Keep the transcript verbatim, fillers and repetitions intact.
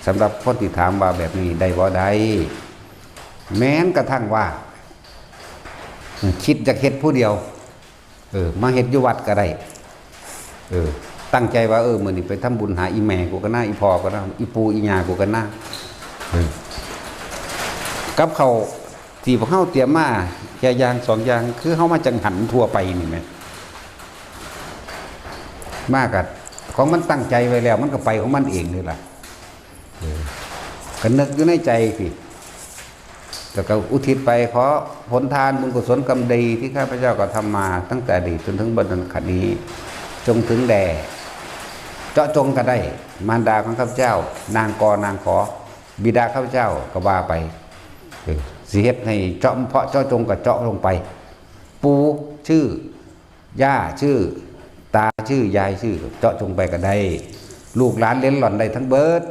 สำหรับคนที่ถามว่าแบบนี้ได้บ่ได้ แม้นกระทั่งว่า คิดอยากเฮ็ดผู้เดียว เออ มาเฮ็ดอยู่วัดก็ได้ เออ ตั้งใจว่า เออ มื้อนี้ไปทำบุญหาอีแม่กูก็น่า อีพ่อก็น่า อีปู่อีย่ากูก็น่า เออ กับเขาวที่พวกเฮาเตรียมมาแค่อย่างสองอย่าง คือเฮามาจังหันทั่วไปนี่แหม มากะ ของมันตั้งใจไว้แล้ว มันก็ไปของมันเองนี่ล่ะ เออ ก็นึกอยู่ในใจสิ แล้วก็อุทิศไปขอผลทานบุญกุศลกรรมดีที่ข้าพเจ้ากระทำมาตั้งแต่อดีตจนถึงบัดนี้ จงถึงแด่ เจาะจงก็ได้ มารดาของข้าพเจ้า นางกอนางขอ บิดาข้าพเจ้าก็ว่าไป เออ สิเฮ็ดให้เจาะเพาะเจาะจงก็เจาะลงไป ปู่ชื่อ ย่าชื่อ ตาชื่อ ยายชื่อ เจาะจงไปก็ได้ ลูกหลานเหลนหล่อนได้ทั้งเบิด